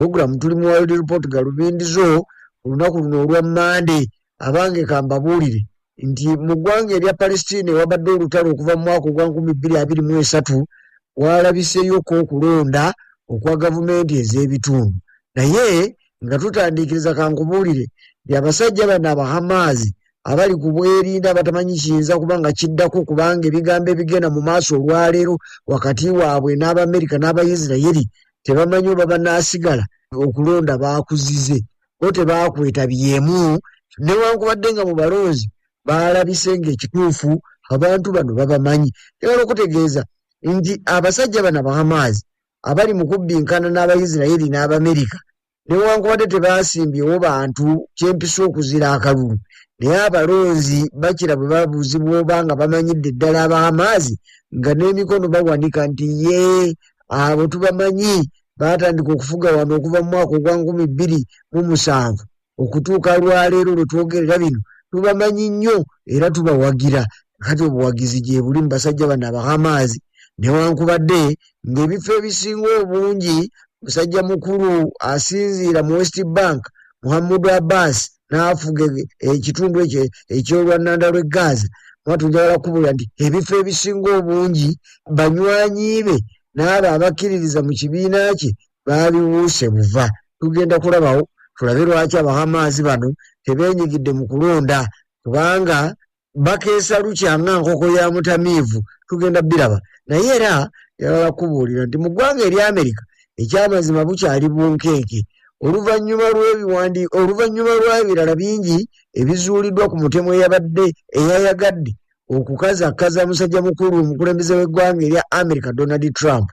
Program tuli mu World Report galubindi zo olunaku luno olwa Mmande. Abange, kambabuulire nti mu ggwanga erya Palestine wabadde olutalo okuva mu mwaka ogwa 2023. Walabiseeyoko okulonda okwa gavumenti ez'ebitundu, naye nga tutandiikiriza, kankubuulire nti abasajja bano Abahamaazi abali ku bwerinda batamanyi kiyinza kuba nga kiddako, kubanga ebigambo ebigenda mu maaso olwaleero wakati waabwe n'Abamerika n'Abaisirayeri tebamanyi oba banaasigala. Okulonda baakuzize bo tebaakwetabyemu, newankubadde nga mu balonzi baalabise ng'ekituufu abantu bano babamanyi. Njagala okutegeeza nti abasajja bano Abahamaazi abali mu kubbinkana n'Abaisirayeri n'Abamerika, newankubadde tebaasimbyewo bantu kyempisa okuzira akalulu, naye abalonzi bakira bwe babuuzibwa oba nga bamanyidde ddala Abahamaazi, nga n'emikono bawanika nti ye abo tubamanyi, baatandika okufuga wano okuva mu mwaka ogwa 2007 okutuuka lwaleero lwe twogerera bino, tubamanyi nnyo era tubawagira. Kati obuwagizi gye buli mu basajja bano Abahamaazi, newankubadde ng'ebifo ebisinga obungi musajja mukulu asinziira mu West Bank, Muhammadu Abbas, n'afuga ekitundu ekyo ekyolwannanda lw'e Gaza. Mwatu njagala kubula nti ebifo ebisinga obungi banywanyi be n'abo abakkiririza mu kibiina kye baabiwuuse buva. Tugenda kulabawo tulabe lwaki Abahamaazi bano tebeenyigidde mu kulonda, kubanga bakeesa lukya nga nkoko ya mutamiivu. Tugenda biraba. Naye era njagala kubuulira nti mu ggwanga erya Amerika ekyamazima bukyali bunkenke oluvannyuma lw'ebirala bingi ebizuuliddwa ku mutemu eyabadde eyayagadde okukazakaza musajja mukulu omukulembeze w'eggwanga erya Amerika, Donald Trump.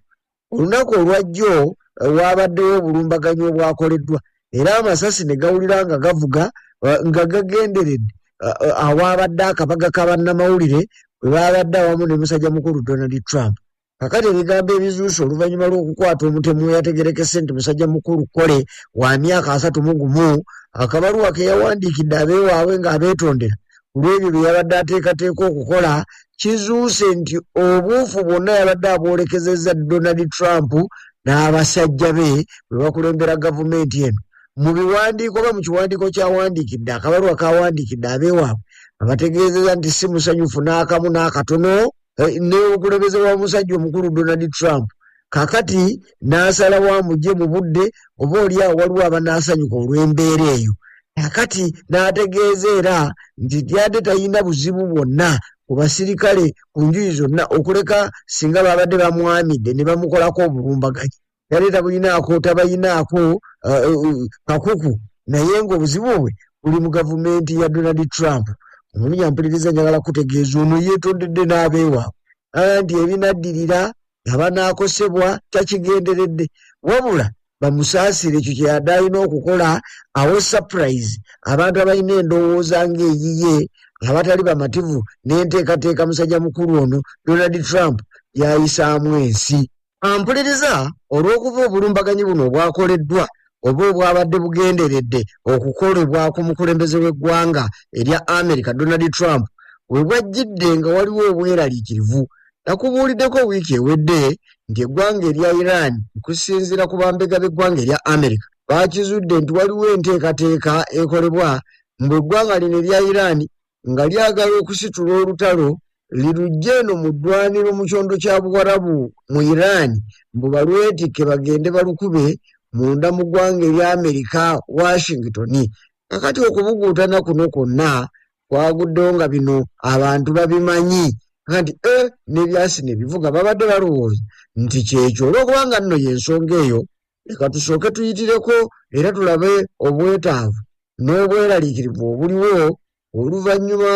Olunaku olwajjo wabaddewo obulumbaganyi obwakoleddwa, era amasasi ne gawulira nga gavuga nga gagenderedde awaabadde akabaga ka bannamawulire bwe baabadde awamu ne musajja mukulu Donald Trump. Kakati ebigambo ebizuuse oluvannyuma lw'okukwata omutemu eyategerekese nti musajja mukulu Kole wa myaka 31, akabaluwa ke yawandiikidde abeewaabwe ng'abeetondera ku lw'ebyo bye yabadde ateekateeka okukola, kizuuse nti obuufu bwonna yabadde abwolekezezza Donald Trump n'abasajja be bwe bakulembera gavumenti eno. Mu biwandiiko oba mu kiwandiiko kyawandiikidde, akabaluwa kawandiikidde abeewaabwe, abategeezeza nti si musanyufu n'akamu n'akatono n'obukulembeze bwa musajja omukulu Donald Trump. Kakati n'asalawo amugye mu budde oba oli awo waliwo abanaasanyuka olw'embeera eyo. Kakati n'ategeeza era nti yadde talina buzibu bwonna ku basirikale ku njuyi zonna, okuleka singa babadde bamwamidde ne bamukolako obulumbaganyi, yali tabulinaako, tabayinaako kakuku, naye ng'obuzibu bwe buli mu gavumenti ya Donald Trump. Omulungi ampuliriza, njagala kutegeeza ono yeetondedde n'abeewaabwe nti ebinaddirira abanaakosebwa takigenderedde, wabula bamusaasire. Ekyo kyeyadde alina okukola awo surprise abantu abalina endowooza ng'eyiye, abatali bamativu n'enteekateeka musajja mukulu ono Donald Trump yayisaamu ensi. Ampuliriza, olw'okuba obulumbaganyi buno obwakoleddwa oba obwabadde bugenderedde okukolebwa ku mukulembeze w'eggwanga erya America, Donald Trump, we bwajjidde nga waliwo obweraliikirivu. Nakubuuliddeko wiiki ewedde nti eggwanga erya Iran, okusinziira ku bambega b'eggwanga erya America, bakizudde nti waliwo enteekateeka ekolebwa mbu eggwanga lino erya Iran nga lyagala okusitula olutalo lirujje eno mu ddwaniro mu kyondo kya Buwarabu mu Iran, mbu balwetikke bagende balukube munda mu ggwanga erya Amerika, Washington. Kakati okubuguutana kuno kwonna kwaguddewo nga bino abantu babimanyi nti n'ebyasi ne bivuga babadde balowooza nti kyekyo. Olw'okubanga nno y'ensonga eyo, leka tusooke tuyitireko era tulabe obwetaavu n'obweraliikirivu obuliwo oluvannyuma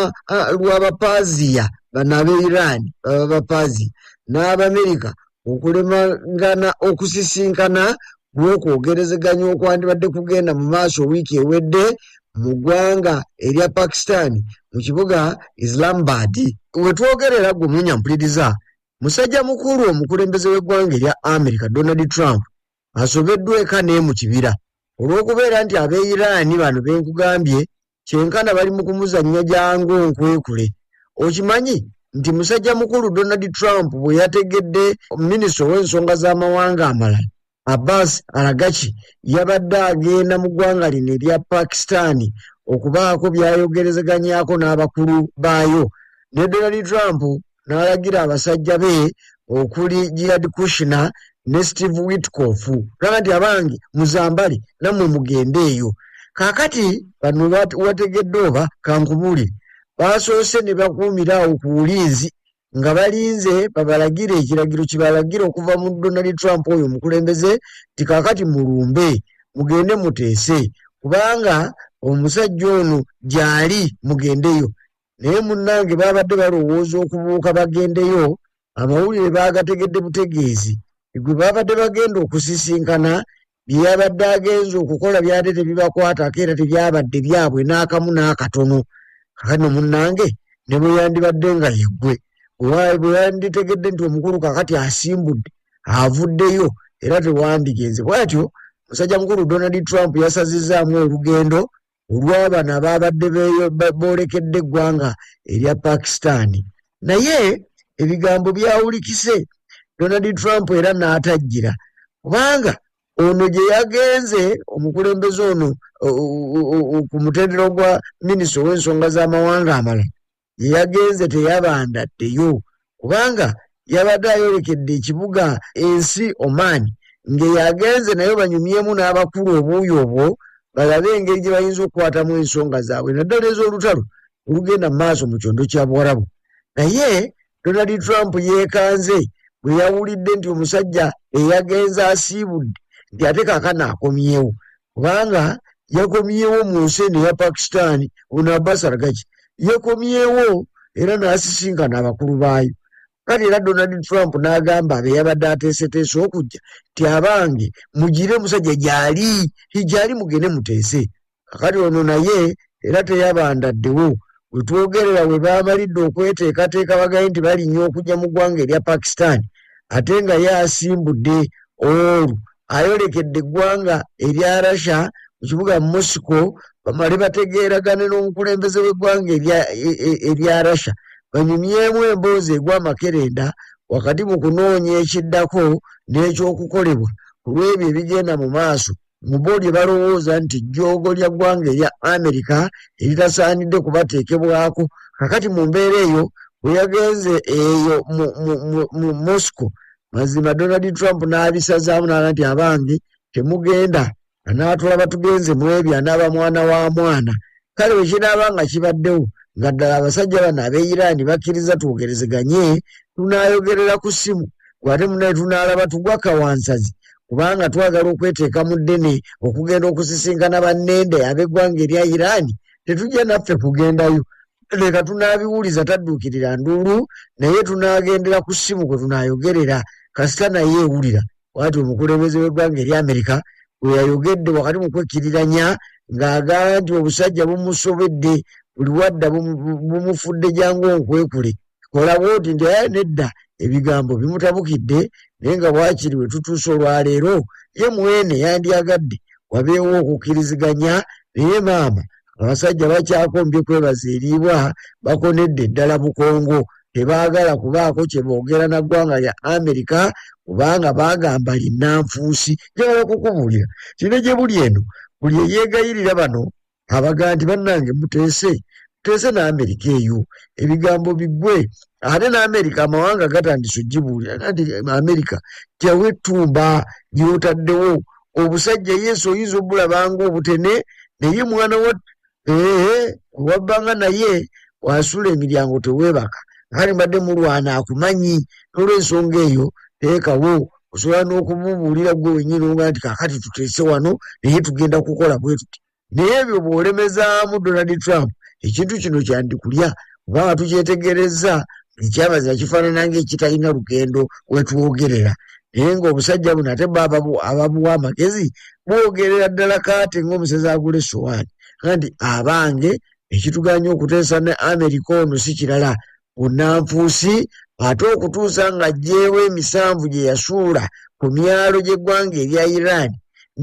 lw'Abapaziya bano ab'e Iran, baba Bapaziya, n'Abamerika okulemagana okusisinkana lw'okwogerezeganya okwandibadde kugenda mu maaso wiiki ewedde mu ggwanga erya Pakistan mu kibuga Islamabad. Wetwogerera gwe munya mpuliriza, musajja mukulu omukulembeze w'eggwanga erya America, Donald Trump, asobeddwa eka ne mu kibira olw'okubeera nti ab'e Iran bano benkugambye kyenkana bali mu kumuzannya jangu nkwekule. Okimanyi nti musajja mukulu Donald Trump bwe yategedde minisita ow'ensonga z'amawanga amalala Abbas Aragachi yabadde agenda mu ggwanga lino erya Pakistan okubaako by'ayogerezeganyako n'abakulu baayo ne Donald Trump n'alagira abasajja be okuli Jared Kushner ne Steve Witkoff laba nti abange muzambale nammwe mugende eyo. Kaakati bano wategedde oba kankubuulire, baasoose ne bakuumira awo ku bulinzi nga balinze babalagire ekiragiro kibalagire okuva mu Donald Trump oyo omukulembeze nti kaakati mulumbe mugende muteese kubanga omusajja ono gyali mugendeyo. Naye munnange baabadde balowooza okubuuka bagendeyo, amawulire baagategedde butegeezi gwe baabadde bagenda okusisinkana bye yabadde agenze okukola byadde tebibakwatako era tebyabadde byabwe n'akamu n'akatono. Kakati no munnange ne bwe yandibadde nga yeggwe bwe yanditegedde nti omukulu kakati asimbudde avuddeyo era tewandigenze. Bw'atyo musajja mukulu Donald Trump yasazizzaamu olugendo olw'abano abaabadde boolekedde eggwanga erya Pakistan. Naye ebigambo byawulikise Donald Trump era n'atajjira kubanga ono gye yagenze omukulembeze ono ku mutendera gwa minisita ow'ensonga z'amawanga amalala gye yagenze teyabandaddeyo kubanga yabadde ayolekedde ekibuga ensi Oman ng'eyagenze nayo banyumyemu n'abakulu obuuyi obwo balabe engeri gye bayinza okukwatamu ensonga zaabwe naddala ez'olutalo olugenda mu maaso mu kyondo kya Buwarabu. Naye Donald Trump yeekanze bwe yawulidde nti omusajja eyagenze asiibudde nti ate kaakano akomyewo kubanga yakomyewo mu nsi eno eya Pakistan ono Abbas Aragachi yakomyewo era n'asisinkana abakulu baayo. Kale era Donald Trump n'agamba be yabadde ateeseteese okujja nti abange mugire omusajja gyali gyali mugende muteese. Kakati ono naye era teyabandaddewo we twogerera we baamalidde okweteekateeka bagaye nti balinnya okujja mu ggwanga erya Pakistan ate nga ye asimbudde olwo ayolekedde eggwanga erya Russia mu kibuga Moscow bamale bategeeragane n'omukulembeze w'eggwanga erya Russia banyumyemu emboozi egwa amakerenda wakati mu kunoonya ekiddako n'ekyokukolebwa ku lw'ebyo ebigenda mu maaso mu bo lye balowooza nti jjoogo lya ggwanga erya Amerika eritasaanidde kubateekebwako. Kakati mu mbeera eyo bwe yagenze eyo mu Moscow mazima Donald Trump n'abisazaamu n'aga nti abange temugenda anaatulaba tugenze mu ebyo anaaba mwana wa mwana. Kale bwe kinaaba nga kibaddewo nga ddala abasajja bano ab'e Iran bakkiriza twogerezeganye tunaayogerera ku ssimu gwate munaye tunaalaba tugwa kawansazi kubanga twagala okweteeka mu ddene okugenda okusisinkana bannende ab'eggwanga erya Iran tetujja naffe kugendayo leka tunaabiwuliza tadduukirira nduulu naye tunaagendera ku ssimu kwe tunaayogerera kasita naye ewulira. Bw'atyo omukulembeze w'eggwanga erya Amerika bwe yayogedde wakati mu kwekkiriranya ng'agamba nti obusajja bumusobedde buli wadda bumufudde jangu onkwekule kola bw'oti nti aye nedda ebigambo bimutabukidde naye nga bwakiri we tutuuse olwaleero ye mwene yandyagadde wabeewo okukkiriziganya naye maama abasajja bakyakombye kwebaza eriibwa bakonedde ddala bukongo tebaagala kubaako kye boogera na ggwanga lya Amerika kubanga baagamba linnanfuusi. Njagala kukubuulira kino gye buli eno buli eyeegayirira bano abaga nti bannange muteese muteese ne Amerika eyo ebigambo biggwe ate ne Amerika amawanga gatandise ogibuulira nti Amerika jjawo ettumba ly'otaddewo obusajja Yesu oyinza obulabanga obutene naye mwana wa wabbanga naye wasula emiryango teweebaka kale mbadde mulwana akumanyi n'olw'ensonga eyo teekawo osobola n'okumubuulira gwe wennyini oga nti kaakati tuteese wano naye tugenda kukola bwe tuti. Naye ebyo bw'olemezaamu Donald Trump ekintu kino kyandikulya kubanga tukyetegerezza ekyamazima kifaanana ng'ekitalina lugendo wetwogerera naye ng'obusajja buno ate bo ababuwa amagezi bwogerera ddala kaate ng'omusezi agula essowaani nti abange ekituganya okuteesa ne Amerika ono si kirala bunnanfuusi ate okutuusa ng'aggyeewo emisanvu gye yasuula ku myalo gy'eggwanga erya Iran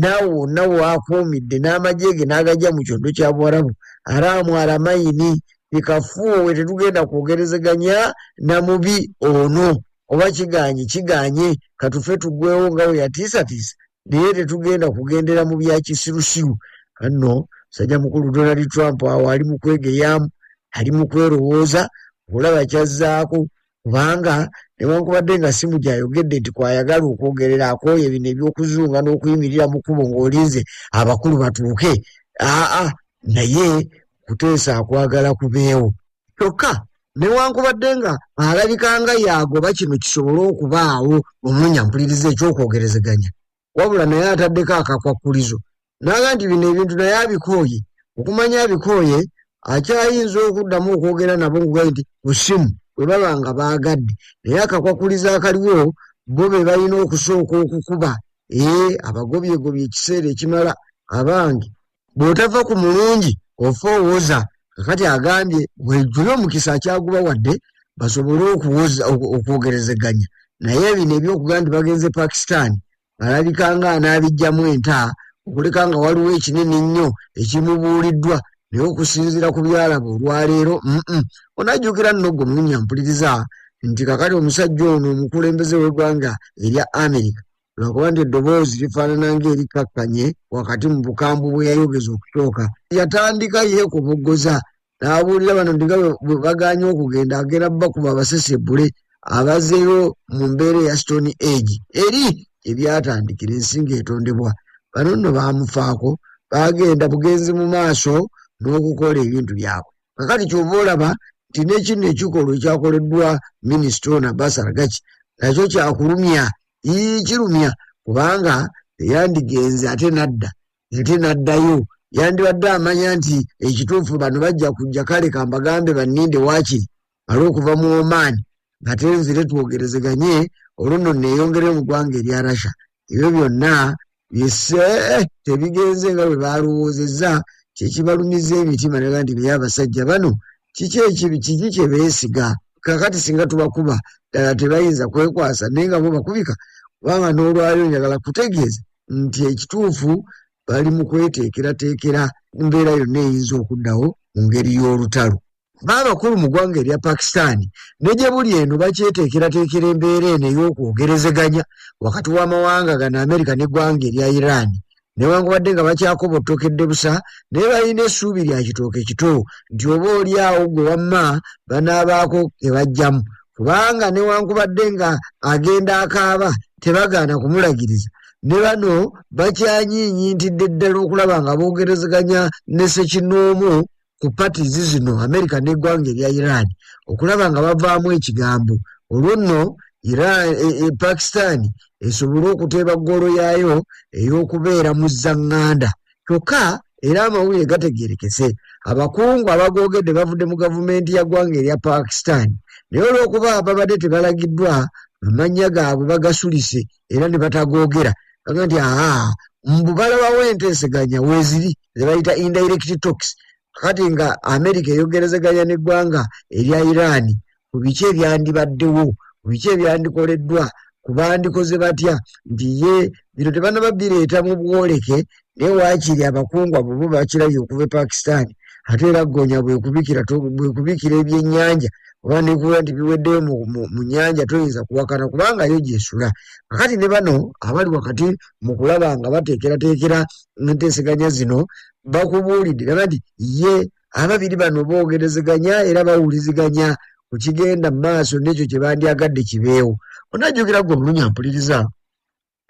naawe wonna waakuumidde n'amagye ge n'agajja mu kyondo kya Buwarabu Araamu Aramayini bikafuuwe tetugenda kwogerezeganya na mubi ono oba kigaanye kigaanye katufe tuggwewo nga bwe yatiisatiisa Naye tetugenda kugendera mu bya kisirusiru. Nno musajja mukulu Donald Trump awo ali mu kwegeyaamu, ali mu kwerowooza okulaba kyazzaako, kubanga newankubadde nga simu gyayogedde nti kwayagala okwogerera, akooye bino eby'okuzunga n'okuyimirira mu kkubo ng'olinze abakulu batuuke. Aa, naye kuteesa akwagala kubeewo. Kyokka newankubadde nga alabika nga yagoba kino kisobole okubaawo, omunya mpuliriza ekyokwogerezeganya, wabula naye ataddeko akakwakkulizo n'aga nti bino ebintu naye abikooye. Okumanya abikooye, akyayinza okuddamu okwogera nabo nkugaye nti ku ssimu bwe baba nga baagadde, naye akakwakkulizo akaliwo bo be balina okusooka okukuba. Ee, abagobyegobye ekiseera ekimala. Abange, bw'otava ku mulungi ofa owoza. Kakati agambye wejjule omukisa akyaguba wadde basobole okuwoza okwogerezeganya, naye bino ebyokugamba nti bagenze Pakistan alabika nga anaabiggyamu enta, okuleka nga waliwo ekinene ennyo ekimubuuliddwa. Naye okusinziira ku byalaba olwaleero, onajjukira nno gwe munya mpuliriza nti kakati omusajja ono omukulembeze w'eggwanga erya America, lwakuba nti eddoboozi lifaanana ng'erikkakkanye wakati mu bukambwe bwe yayogeza okusooka, yatandika yeekoboggoza n'abuulira bano nti nga bwe bagaanye okugenda agenda bakuba abasesebbule abazeeyo mu mbeera eya Stone Age eri ebyatandikira ensi ng'etondebwa. Bano nno baamufaako, baagenda bugenzi mu maaso n'okukola ebintu byabwe. Kakati ky'ova olaba nti n'ekino ekikolwa ekyakoleddwa minisita ono Abbas Aragaki nakyo kyakulumya, ii kirumya, kubanga teyandigenze ate n'adda, ate n'addayo. Yandibadde amanya nti ekituufu bano bajja kujja, kale kambagambe banninde waakiri male okuva mu Oman ate nzire twogerezeganye, olwo nno neeyongere mu ggwanga erya Russia. Ebyo byonna byesse tebigenze nga bwe balowoozezza, kyekibalumiza emitima naga nti naye abasajja bano kiki ekibi, kiki kye beesiga? Kakati singa tubakuba ddala tebayinza kwekwasa, naye nga bo bakubika. Kubanga n'olwaliro njagala kutegeeza nti ekituufu bali mu kweteekerateekera mbeera yonna eyinza okuddawo mu ngeri y'olutalo. Baabakulu mu ggwanga erya Pakistan ne gye buli eno bakyeteekerateekera embeera eno ey'okwogerezeganya wakati w'amawanga gano Amerika n'eggwanga erya Iran. Newankubadde nga bakyakobottokedde busa, naye balina essuubi lya kitooke kito nti oba oli awo gwe wamma banaabaako ke bajjamu, kubanga newankubadde nga agenda akaaba tebagaana kumulagiriza. Ne bano bakyanyiinyintidde ddala okulaba nga boogerezeganya ne ssekinnoomu ku parties zino Amerika n'eggwanga erya Iran okulaba nga bavaamu ekigambo, olwo nno Pakistan esobole okuteeba ggoolo yaayo ey'okubeera mu zzaŋŋanda. Kyokka era amawulire gategeerekese abakungu abagoogedde bavudde mu gavumenti ya ggwanga erya Pakistan, naye olw'okuba babadde tebalagiddwa amannya gaabwe bagasulise era ne batagoogera, baga nti aa mbu balabawo enteeseganya weeziri ze bayita indirect talks, kakati nga Amerika eyogerezeganya n'eggwanga erya Iran ku biki ebyandibaddewo, ku biki ebyandikoleddwa, ku bandikoze batya, nti ye bino tebannaba bireeta mu bwoleke, naye waakiri abakungu abo bo bakirabye okuva e Pakistan. Ate era gonya bwekubikira ebyennyanja oba nekuba nti biweddeyo mu nnyanja toyinza kuwakana kubanga yo gyesula. Kakati ne bano abali wakati mu kulaba nga bateekerateekera enteeseganya zino bakubuulidde naba nti ye ababiri bano boogerezeganya era bawuliziganya ku kigenda mu maaso n'ekyo kye bandyagadde kibeewo. Onajjukira ggwe omulunya mpuliriza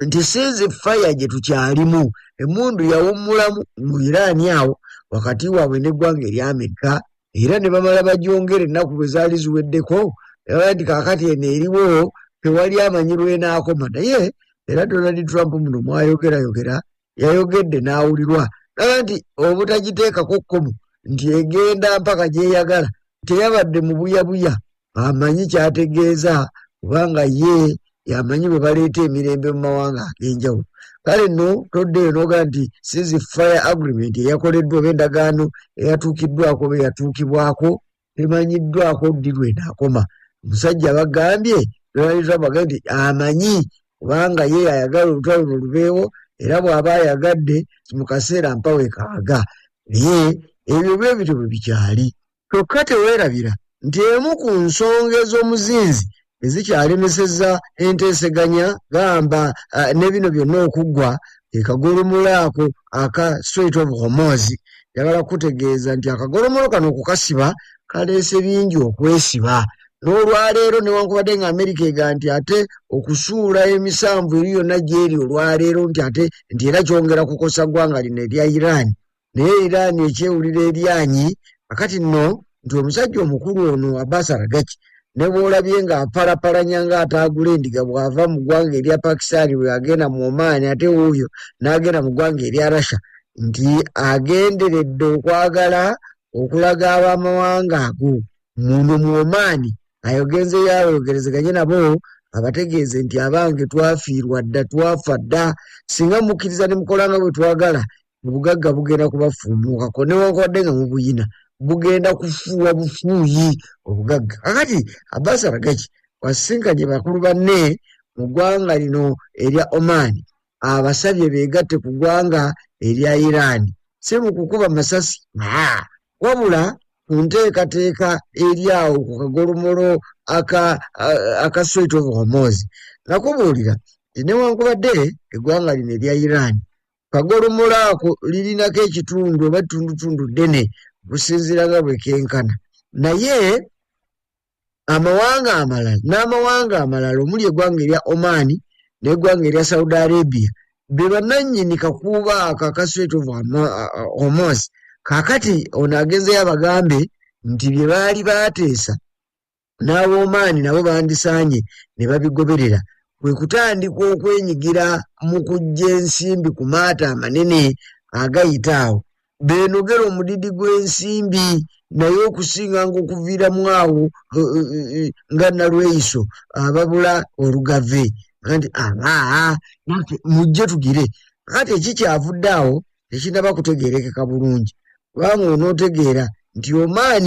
nti sinzi faya gye tukyalimu, emmundu yawummulamu mu Iran awo wakati waabwe n'eggwanga erya Amerika, era ne bamala bagyongera ennaku bwe zaali ziweddeko, ne baba nti kaakati eno eriwo tewali amanyi lw'enaakoma. Naye era Donald Trump muno mwayogerayogera yayogedde n'awulirwa naga nti obutagiteekako kkomo nti egenda mpaka gy'eyagala, teyabadde mu buyabuya, amanyi ky'ategeeza kubanga ye yamanyi bwe baleeta emirembe mu mawanga ag'enjawulo. Kale nno toddeeyo n'ogaa nti cease fire agreement eyakoleddwa oba endagaano eyatuukiddwako oba eyatuukibwako temanyiddwako ddi lw'enaakoma. Omusajja bagambye Donald Trump agambye nti amanyi kubanga ye ayagala olutalo luno lubeewo, era bw'aba ayagadde mu kaseera mpawe kaaga, naye ebyo bwe bityo bwe bikyali. Kyokka teweerabira nti emu ku nsonga ez'omuzinzi ezikyalemeseza enteeseganya gamba ne bino byonna okuggwa ke kagolomolo ako aka Strait of Hormuz. Njagala kukutegeeza nti akagolomolo kano okukasiba kaleese bingi okwesiba. N'olwaleero newankubadde nga Amerika ega nti ate okusuula emisanvu eri yonna gy'eri olwaleero nti ate nti era kyongera kukosa ggwanga lino erya Iran, naye Iran ekyewulira eryanyi. Kakati nno nti omusajja omukulu ono Abbas Araghchi ne bw'olabye ng'apalapalanya ng'ataagula endiga bw'ava mu ggwanga erya Pakistan bwe agenda mu Oman ate wuuyo n'agenda mu ggwanga erya Russia, nti agenderedde okwagala okulaga ab'amawanga ago muno mu Oman ayogenzeyo ayogerezeganye nabo abategeeze nti abange twafiirwa dda, twafa dda, singa mukkiriza ne mukola nga bwe twagala obugagga bugenda kubafuumuukako newankubadde nga mubuyina bugenda kufuuwa bufuuyi obugagga. Kakati Abbas Araghchi wasisinkanye bakulu banne mu ggwanga lino erya Oman abasabye beegatte ku ggwanga erya Iran si mu kukuba masasi wabula ku nteekateeka eri awo ku kagolomolo aka Strait of Hormuz. Nakubuulira nti newankubadde eggwanga lino erya Iran kagolomolo ako lirinako ekitundu oba ettundutundu ddene okusinziira nga bwe kenkana, naye amawanga amalala n'amawanga amalala omuli eggwanga erya Oman n'eggwanga erya Saudi Arabia be bannannyini kakuuba ako aka Strait of Hormuz. Kaakati ono agenzeyo abagambe nti bye baali baateesa n'ab'Oman nabo bandisaanye ne babigoberera, kwe kutandika okwenyigira mu kuggya ensimbi ku maato amanene agayita awo beenogera omudidi gw'ensimbi, naye okusinga ng'okuviiramu awo nga Nalweyiso ababula olugave nti aa mujje tugire. Kati ekikyavudde awo tekinnaba kutegeerekeka bulungi, kubanga onootegeera nti Oman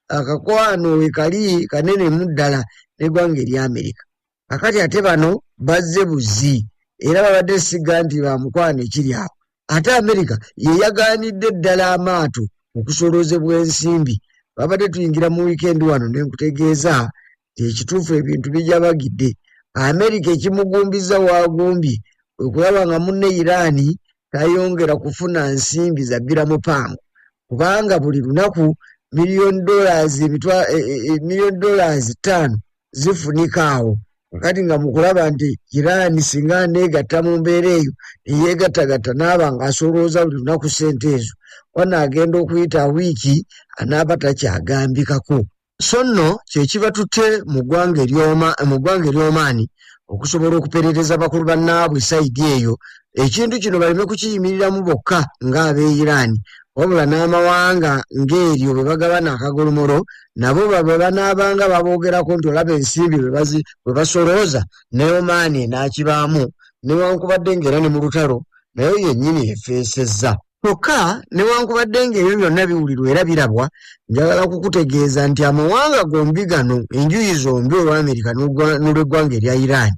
akakwano we kali kanene mu ddala n'eggwanga erya Amerika. Kakati ate bano bazze buzzi era babadde siga nti ba mukwano ekiri awo. Ate Amerika ye yagaanidde ddala amaato okusoloozebwa ensimbi. Babadde tuyingira mu wiikendi wano ne nkutegeeza nti ekituufu ebintu bijabagidde. Amerika ekimugumbiza waagumbye kwe kulaba nga munne Iran tayongera kufuna nsimbi za bbira mupango, kubanga buli lunaku million dollars 5 zifunika awo. Kakati nga mukulaba nti Iran singa aneegatta mu mbeera eyo neyeegattagatta n'aba ng'asolooza buli lunaku ssente ezo, wanaagenda okuyita wiiki anaaba takyagambikako. So nno kye kibatutte mu ggwanga ery'Oman okusobola okuperereza bakulu bannaabwe sayidi eyo, ekintu kino baleme kukiyimiriramu bokka ng'ab'e Iran, wabula n'amawanga ng'eryo bwe bagabana akagolomolo nabo bwe banaabanga baboogerako nti olaba ensimbi bwe basolooza ne Oman enaakibaamu, newankubadde ng'era ne mu lutalo nayo yennyini efeesezza. Kyokka newankubadde ng'ebyo byonna biwulirwa era birabwa, njagala kukutegeeza nti amawanga gombi gano enjuyi zombi olwa Amerika n'olw'eggwanga erya Iran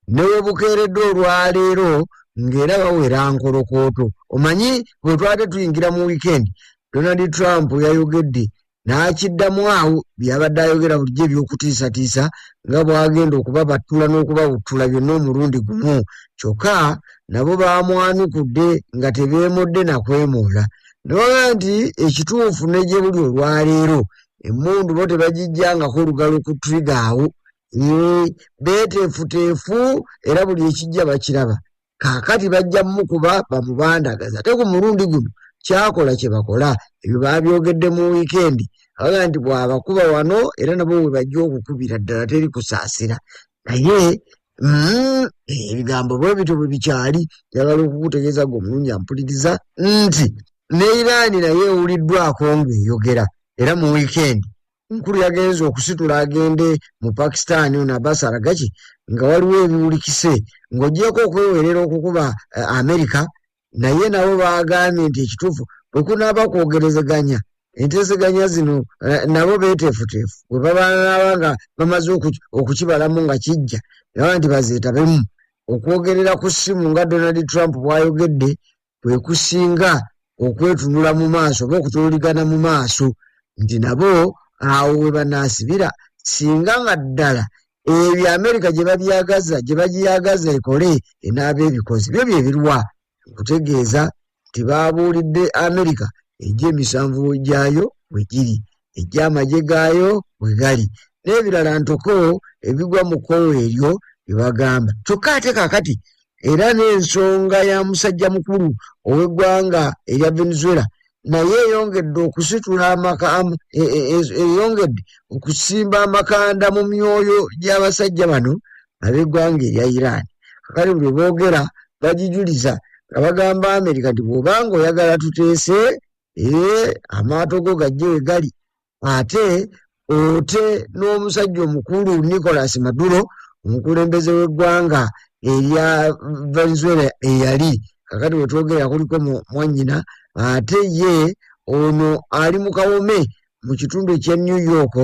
ne we bukeeredde olwaleero ng'era bawera nkolokooto. Omanyi bwe twabadde tuyingira mu wiikendi, Donald Trump yayogedde n'akiddamu awo by'abadde ayogera bulijjo eby'okutiisatiisa nga bw'agenda okubabattula n'okubawuttula byonna omulundi gumu. Kyokka nabo baamwanukudde nga tebeemodde na kwemoola. Ne bagamba nti ekituufu ne gye buli olwaleero emmundu bo tebagiggyangako lugalo ku trigger awo, beeteefuteefu era buli ekijja bakiraba. Kaakati bajja mmukuba bamubandagaza. Ate ku mulundi guno kyakola kye bakola, ebyo baabyogedde mu wiikendi. Abaga nti bw'abakuba wano era nabo we bajja okukubira ddala teri kusaasira. Naye ebigambo bwe bityo bwe bikyali. Njagala okukutegeeza gwe omulungi ampuliriza nti ne Iran naye ewuliddwako ng'eyogera era mu wiikendi nkulu yagenze okusitula agende mu Pakistan ono Abbas Araghchi nga waliwo ebiwulikise ng'oggyeko okwewerera okukuba Amerika, naye nabo baagambye nti ekituufu bwe kunaaba kwogerezeganya enteeseganya zino nabo beeteefuteefu bwe babanaaba nga bamaze okukibalamu nga kijja naba nti bazeetabemu. Okwogerera ku ssimu nga Donald Trump bw'ayogedde kwe kusinga okwetunula mu maaso oba okutunuligana mu maaso nti nabo awo we banaasibira singa nga ddala Ebyo Amerika gye babyagaza, gye bagiyagaza ekole, enaaba ebikoze. Byo bye biruwa? Nkutegeeza nti baabuulidde Amerika ejja emisanvu gyayo we giri, ejja amagye gaayo we gali, n'ebirala ntoko ebigwa mu kkowe eryo bye bagamba. Kyokka ate kaakati era n'ensonga ya musajja mukulu ow'eggwanga erya Venezuela naye eyongedde okusitula amaka, eyongedde okusimba amakanda mu myoyo gy'abasajja bano ab'eggwanga erya Iran. Kakati buli boogera bagijuliza nga bagamba Amerika nti bw'obanga oyagala tuteese, amaato go gajje we gali, ate ote n'omusajja omukulu Nicolas Maduro, omukulembeze w'eggwanga erya Venezuela eyali kakati wetwogerera kuliko mwannyina, ate ye ono ali mu kawome mu kitundu ekya New York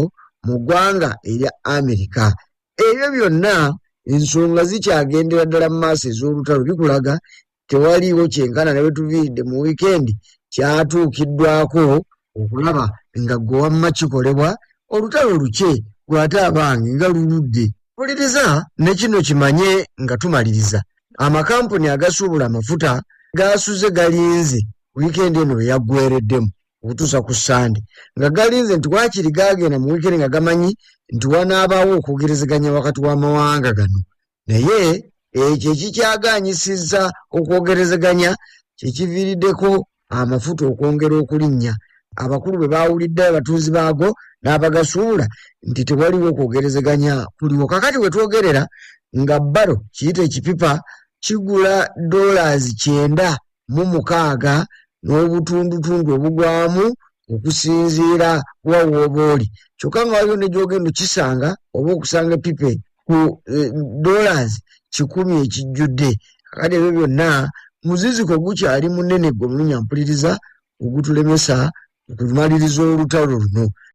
mu ggwanga erya Amerika. Ebyo byonna ensonga zikyagendera ddala mu maaso ez'olutalo, bikulaga tewaliiwo kyenkana ne wetuviiridde mu wiikendi kyatuukiddwako okulaba nga gwe wamma kikolebwa olutalo lukye gwe ate abange nga luludde. Mpuliriza ne kino kimanye nga tumaliriza, amakampuni agasuubula amafuta gaasuze galinze wiikendi eno we yaggweereddemu okutuusa ku Ssande, nga galinze nti waakiri gaagenda mu wiikendi nga gamanyi nti wanaabaawo okwogerezeganya wakati w'amawanga gano, naye ekyo ekikyagaanyisizza okwogerezeganya kye kiviiriddeko amafuta okwongera okulinnya. Abakulu bwe baawulidde abatuuzi baago n'abagasuubula nti tewaliwo kwogerezeganya kuliwo. Kakati we twogerera nga baro kiyite ekipipa kigula dollars 96 n'obutundutundu obugwamu okusinziira wa w'oba oli, kyokka nga waliwo ne gy'ogenda okisanga oba okusanga epipa ku dollars 100 ekijjudde. Kakati ebyo byonna muziziko gukyali munene gwe omulunya mpuliriza ogutulemesa okumaliriza olutalo luno.